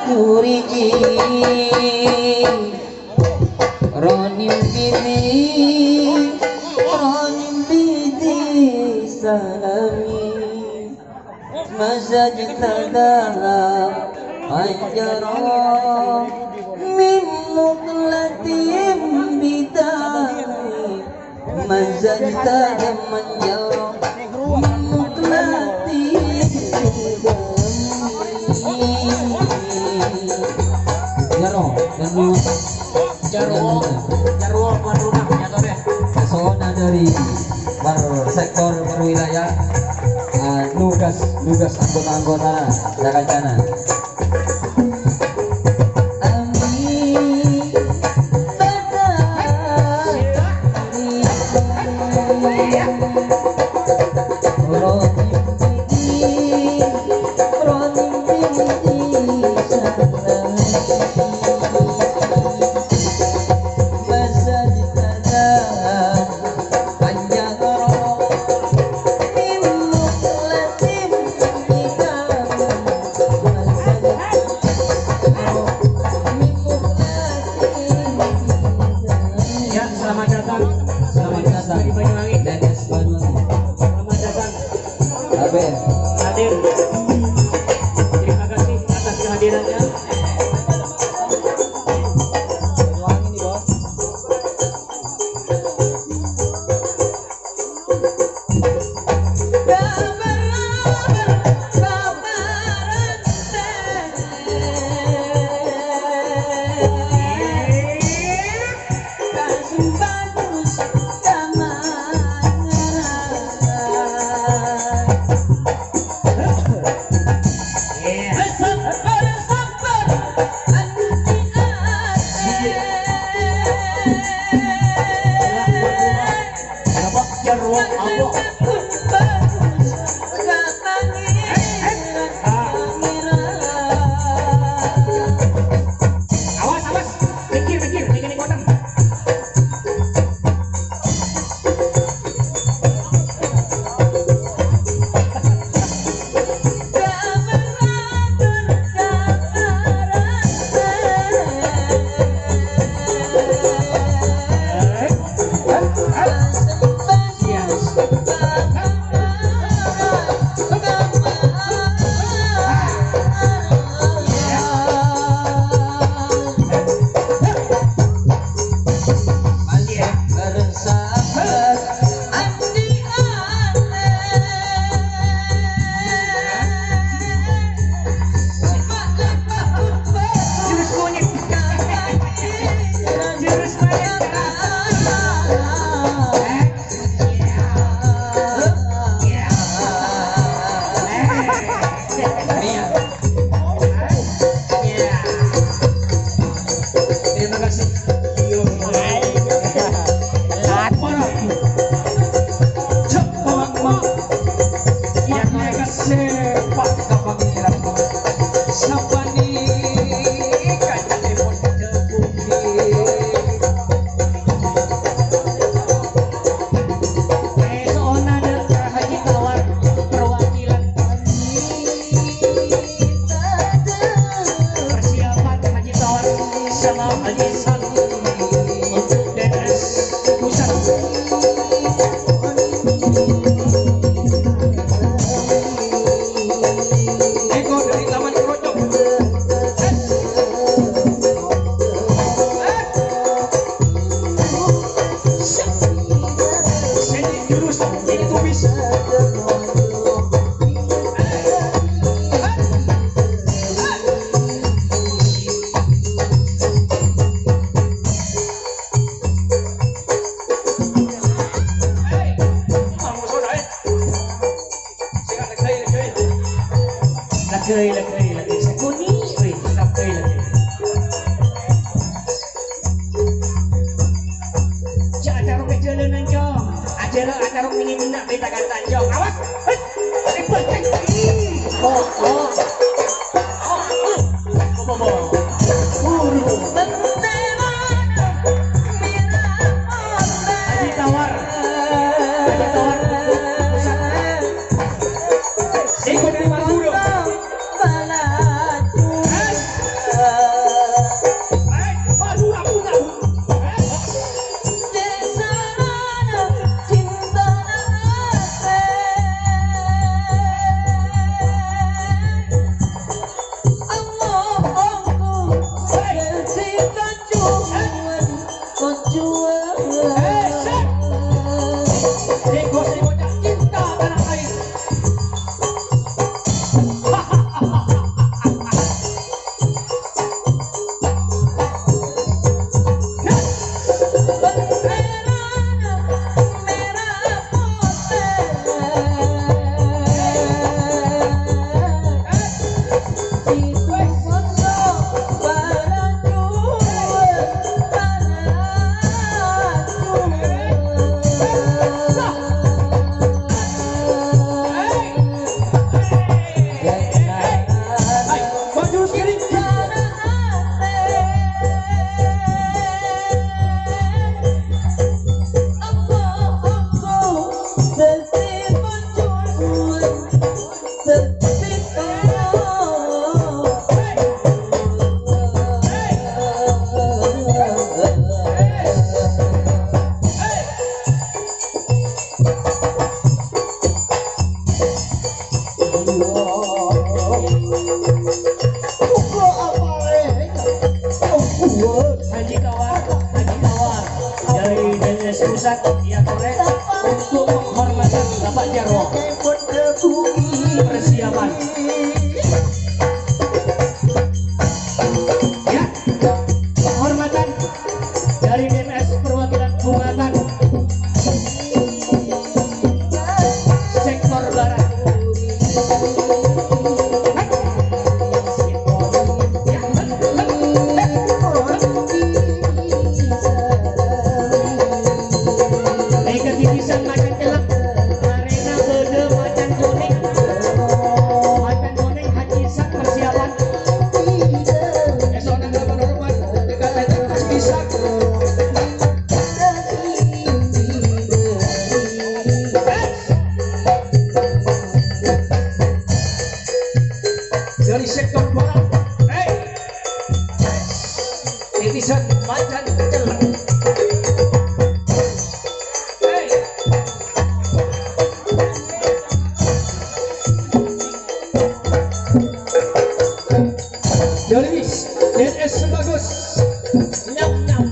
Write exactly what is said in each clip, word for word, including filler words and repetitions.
Nuriji, ronim bidi, ronim bidi salami. Masajtada panjaro min muklatin bidai. Masajtada panjaro min muklatin bidai. Jaro, dan Jarwo, jarwo tuan rumah, ya, Tore. Pesona dari per sektor perwilayah, eh, nugas, nugas anggota-anggotana, ya, kancana. Amin. Ya, selamat datang. Selamat datang. Banyuwangi. Selamat datang. Amin. Hadir. Terima kasih atas kehadirannya. Awas, awas. Minggir, minggir. Minggir, minggir. Terima kasih. So'ona dâ' Haji Tawar, perwakilan. Persiapan Haji Tawar sama Haji Sani untuk D P S pusat. Eko dari Taman Keroncong. Lagâi, lagâi, lagâi. Sakoni, weh, lagâi, lagâi. Jhâ' acarok è jhâlânan, Cong. Ajhârâ acarok nèng è dinna' bhâi ta' kanta, Cong. Awas! Hei! Ribut, ceng! Oh, oh. Oh, oh. Buru. Haji Tawar. Haji Tawar. Ikut lima guru. Hei! Haji Tawar, Haji Tawar dari D N S Pusat, ya, korek, untuk penghormatan Bapak Jarwo. Persiapan. Ya, penghormatan dari D N S perwakilan Bungatan. Sektor Barat. Eka titisan macan cellep, marena bâdâ macan konèng. Macan konèng Haji Ishak persiapan. Èsona nggak menurut, Mas. Dekat, dekat, Haji Ishak. Dari sektor barat. Hei. Titisan macan cellep. Hei. Dari D N S Sebagus. Nyam, nyam.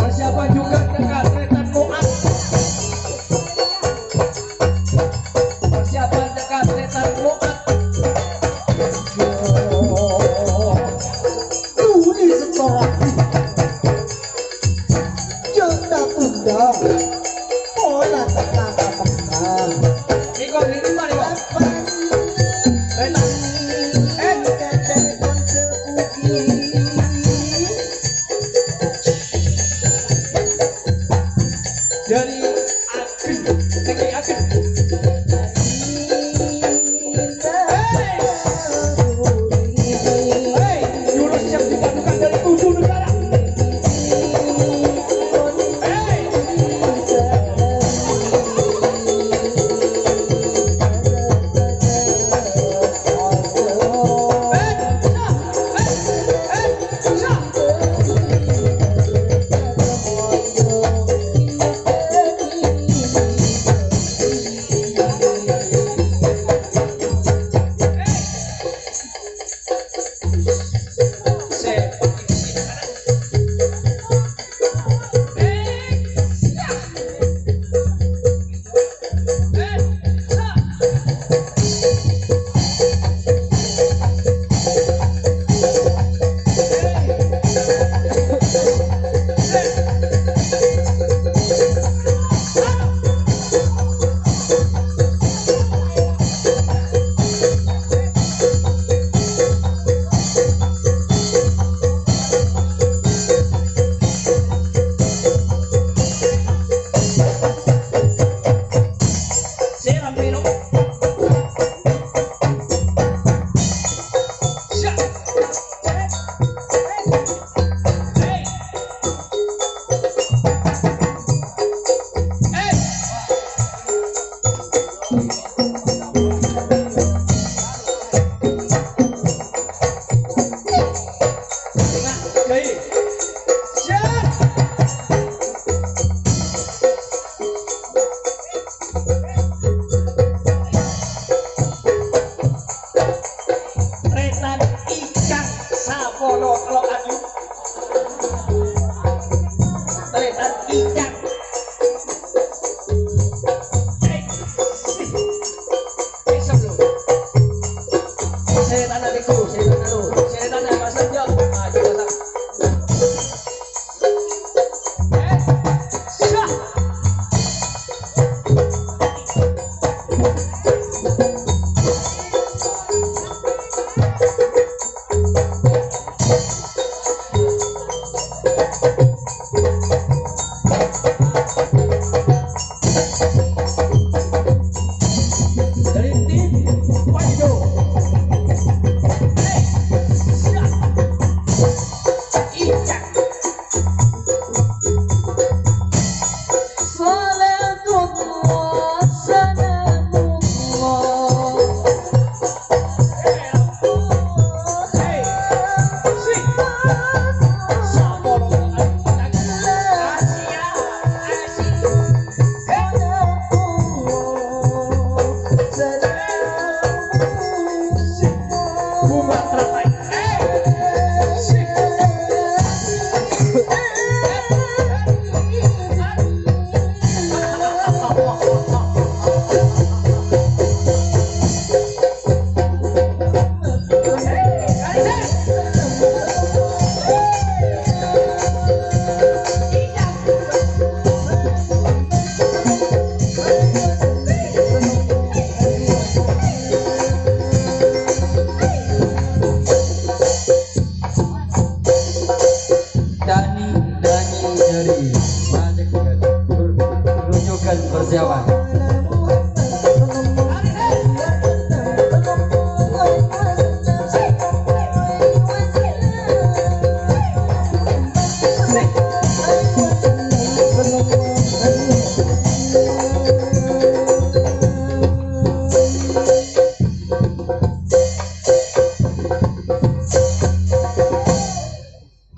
Persiapan juga dengan tretan Mu'ad. Persiapan dengan tretan Mu'ad. Duli setoran. Jhâ' ta-tunda. Pola ta' kata-kata. Iko, ini mari, Pak. Enak. Eh. Dari Agen, lagi Agen. Hei! Hei, jurus yang dipadukan dari tujuh negara. Hei, siap. Tretan Icang sapolo kilo aju. Tretan Icang. Hei, sih. Sètanna niku, sètanna lu, sètanna Mas Anjo. Maju, Mas. Eh, syah. Dani, Dani dari Majegan, rujukan persiapan.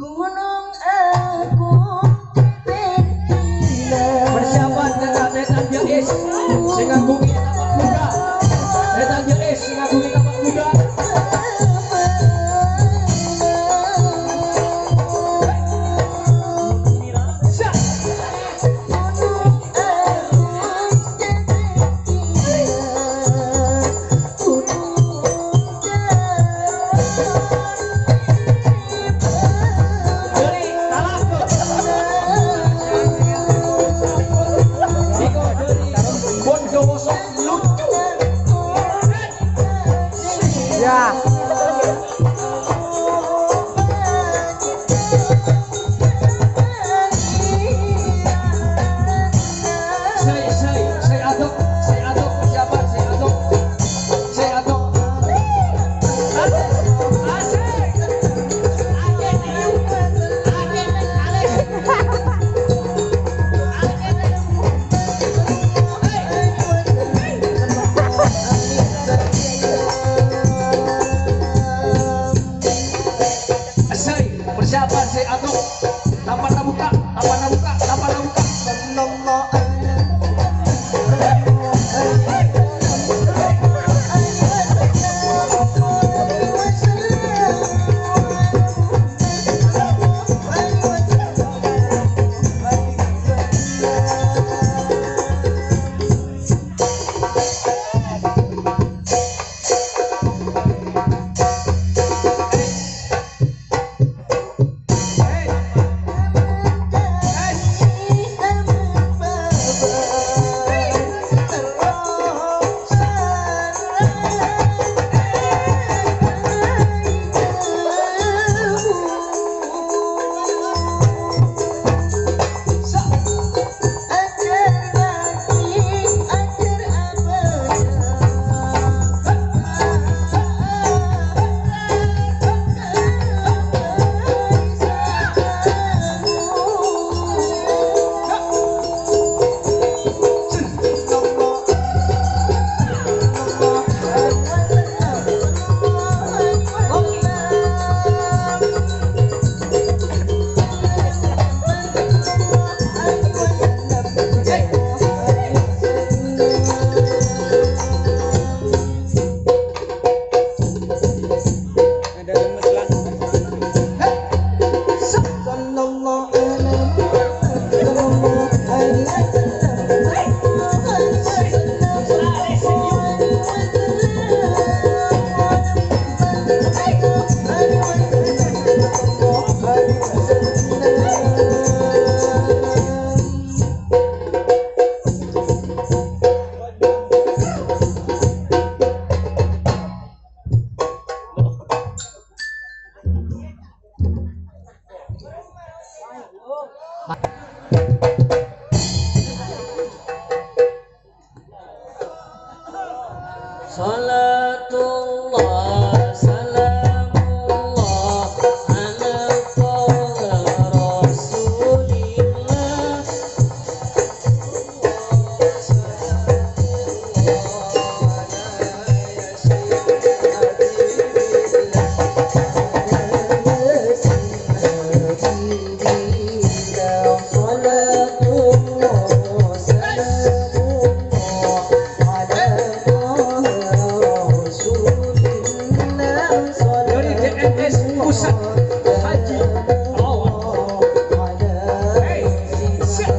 Gunung Agung. Persiapan, Setan Jais. Sing ngagungi tapak muda. Setan Jais, sing ngagungi tapak muda. Siap. Ya. Sè, sè, sè adok, sè adok, siapa sè adok? Sè adok. Asik, asik. Asik. Persiapan sè adok. Tapanna buka, tapanna buka, tapanna buka. Dari D N S Pusat Haji Lawan. Hei, siap.